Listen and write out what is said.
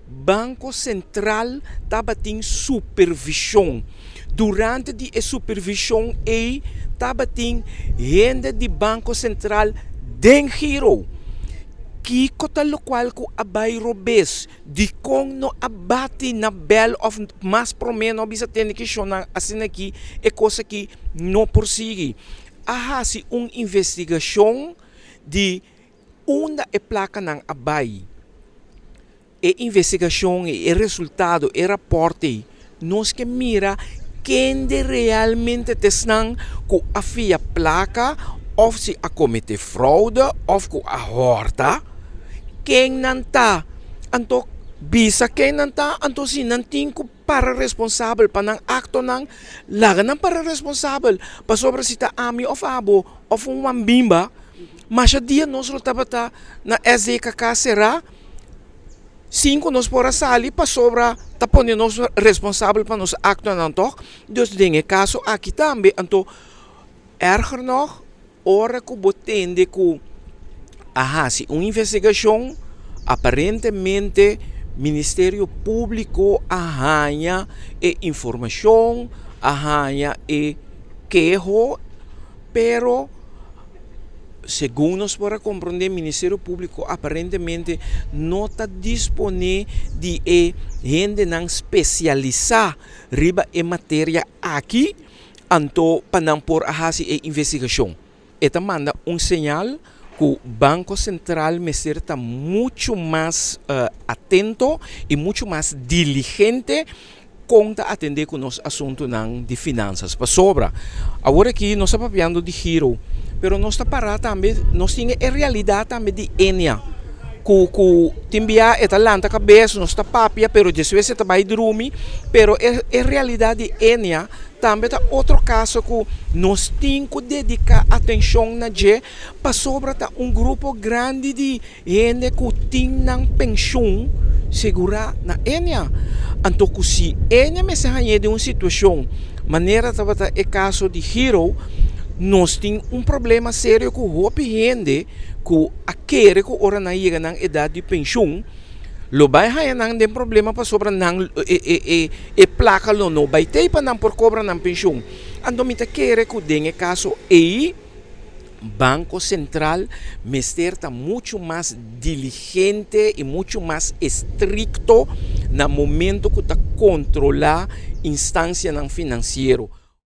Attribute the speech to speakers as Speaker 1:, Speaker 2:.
Speaker 1: Banko Sentral tabatin supervishon. Durante di e supervishon ei tabatin hende di Banko Sentral den Giro. Kiko ta lokual ku a bai robes? Dikon no a bati na bèl òf mas promé no a bisa tende ki shonnan asina aki e kos aki no por sigui? A hasi un investigashon di unda e plakanan a bai. E investigashon i e resultado, e rapòrt ei, nos ke mira kende realmente ta esnan ku a fia plaka òf si a kometé froude òf ku a hòrta, ken nan ta. Anto bisa ken nan ta, anto si nan tin ku para responsabel pa nan aktonan, laga nan para responsabel, pasobra si ta ami òf abo òf un wambimba, masha dia nos lo tabata na SDKK será sin ku nos por a sali pasobra ta pone nos responsabel pa nos aktonan tòg. Dus den e kaso aki tambe anto erger nòg ora ku bo tende ku a hasi un investigashon aparentemente Ministerio Públiko a haña e informashon, a haña e keho pero Segun nos por a komprondé Ministerio Públiko aparentemente no ta disponé di e hendenan spesialisá riba e materia aki anto pa nan por a hasi e investigashon. E ta manda un señal ku Banko Sentral mester ta muchu mas atento i muchu mas diligente kon ta atendé ku nos asuntunan di finansas. Pasobra awor aki nos ta papiando di giro, pero nos ta pará tambe, nos tin e realidat tambe di Enia, ku ku tin bia e ta lanta kabes, nos ta papia, pero despues e ta bai drumi, pero e e realidat di Enia tambe ta otro kaso ku nos tin ku dediká atenshon na dje, pasobra ta un grupo grandi di Hende ku tin nan penshun segurá na Enia. Anto ku si Enia mester hañ'é den un situashon manera tabata e kaso di Hero, nos tin un problema serio ku hopi hende ku a kere ku ora nan yega nan edat di penshun lo bai haña nan den problema pasobra nan e plaka lo no bai tei pa nan por kobra nan penshun. Anto mi ta kere ku den e kaso ei. Banco Central mester ta mucho mas diligente y mucho mas estricto na momento cu ta controla instancianan financiero.